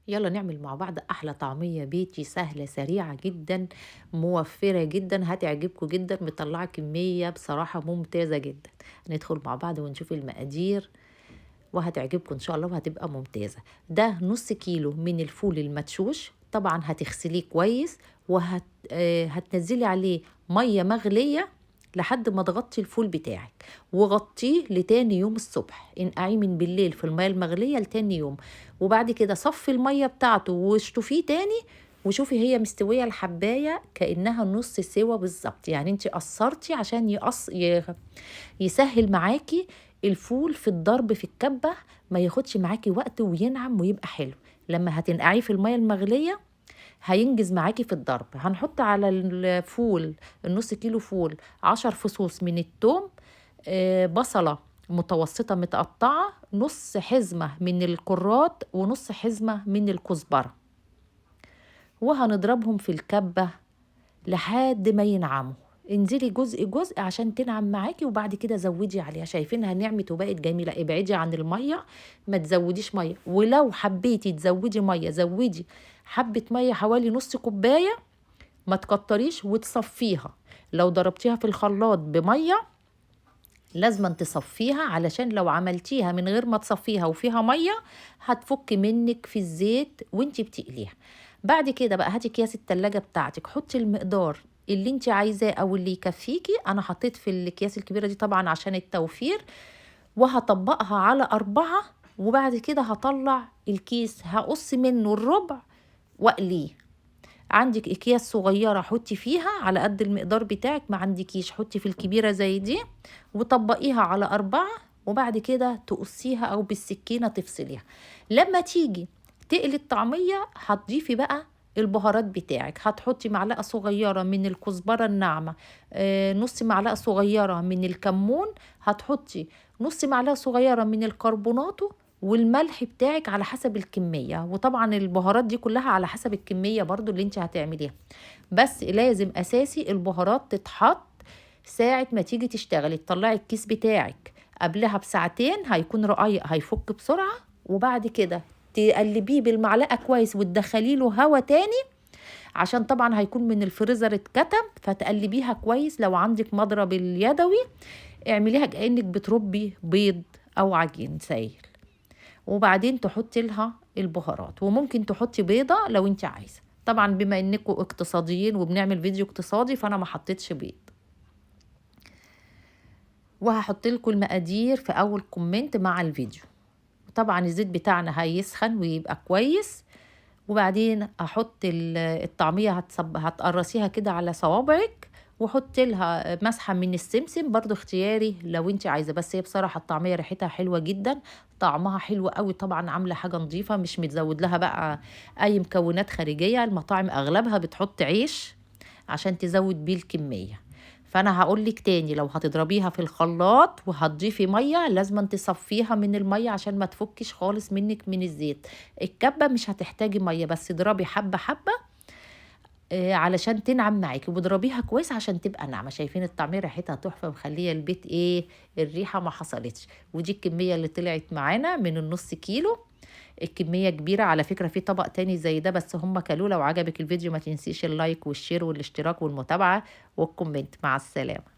يلا نعمل مع بعض أحلى طعمية بيتي، سهلة سريعة جدا، موفرة جدا، هتعجبكم جدا، مطلعة كمية بصراحة ممتازة جدا. ندخل مع بعض ونشوف المقادير وهتعجبكم إن شاء الله وهتبقى ممتازة. ده نص كيلو من الفول المدشوش، طبعا هتغسليه كويس وهتنزلي عليه مية مغلية لحد ما تغطي الفول بتاعك، وغطيه لتاني يوم الصبح. انقعيه من بالليل في المية المغلية لتاني يوم، وبعد كده صفي المية بتاعته واشطفيه تاني، وشوفي هي مستوية الحباية كأنها نص سوا بالظبط. يعني انت قصرتي عشان يسهل معاكي الفول في الضرب في الكبة، ما ياخدش معاكي وقت وينعم ويبقى حلو. لما هتنقعيه في المية المغلية هينجز معاكي في الضرب. هنحط على الفول النص كيلو فول 10 فصوص من التوم، بصلة متوسطة متقطعة، نص حزمة من الكرات ونص حزمة من الكزبرة، وهنضربهم في الكبة لحد ما ينعموا. انزلي جزء جزء عشان تنعم معاكي، وبعد كده زودي عليها. شايفينها نعمت وبقت جميلة. ابعدي عن المية، ما تزوديش مية، ولو حبيتي تزودي مية زودي حبة مية حوالي نص كوباية، ما تكتريش، وتصفيها. لو ضربتيها في الخلاط بمية لازم تصفيها، علشان لو عملتيها من غير ما تصفيها وفيها مية هتفك منك في الزيت وانتي بتقليها. بعد كده بقى هاتي اكياس التلاجة بتاعتك، حطي المقدار اللي انت عايزاه او اللي يكفيكي. انا حطيت في الاكياس الكبيره دي طبعا عشان التوفير، وهطبقها على 4، وبعد كده هطلع الكيس هقص منه الربع واقليه. عندك اكياس صغيره حطي فيها على قد المقدار بتاعك، ما عندكيش حطي في الكبيره زي دي وطبقيها على 4، وبعد كده تقصيها او بالسكينه تفصليها. لما تيجي تقلي الطعميه هتضيفي بقى البهارات بتاعك. هتحطي معلقة صغيرة من الكزبرة الناعمة، نص معلقة صغيرة من الكمون، هتحطي نص معلقة صغيرة من الكربوناتو، والملح بتاعك على حسب الكمية. وطبعا البهارات دي كلها على حسب الكمية برضو اللي انت هتعمليها، بس لازم اساسي البهارات تتحط ساعة ما تيجي تشتغلي. تطلعي الكيس بتاعك قبلها بساعتين، هيكون رقيق هيفك بسرعة، وبعد كده تقلبيه بالمعلقة كويس وتدخلي له هوا تاني، عشان طبعا هيكون من الفريزر اتكتم، فتقلبيها كويس. لو عندك مضرب اليدوي اعمليها كأنك بتربي بيض او عجين سايل، وبعدين تحطي لها البهارات، وممكن تحطي بيضة لو انت عايزة. طبعا بما انكم اقتصاديين وبنعمل فيديو اقتصادي فانا ما حطيتش بيض. وهحط لكم المقادير في اول comment مع الفيديو. طبعا الزيت بتاعنا هيسخن ويبقى كويس، وبعدين احط الطعميه، هتقرصيها كده على صوابعك، وحط لها مسحه من السمسم برضو اختياري لو انت عايزه، بس هي بصراحه الطعميه ريحتها حلوه جدا، طعمها حلو قوي. طبعا عامله حاجه نظيفه، مش متزود لها بقى اي مكونات خارجيه. المطاعم اغلبها بتحط عيش عشان تزود بيه الكميه. فانا هقول لك تاني، لو هتضربيها في الخلاط وهتضيفي ميه لازم تصفيها من الميه عشان ما تفكش خالص منك من الزيت. الكبه مش هتحتاجي ميه، بس اضربي حبه حبه، علشان تنعم معاكي، واضربيها كويس عشان تبقى ناعمه. شايفين الطعميه ريحتها تحفه، مخليه البيت ايه، الريحه ما حصلتش. ودي الكميه اللي طلعت معانا من النص كيلو، الكميه كبيره على فكره. في طبق تاني زي ده بس هم كلوه. لو عجبك الفيديو ما تنسيش ال like وال share والاشتراك والمتابعه وال comment. مع السلامه.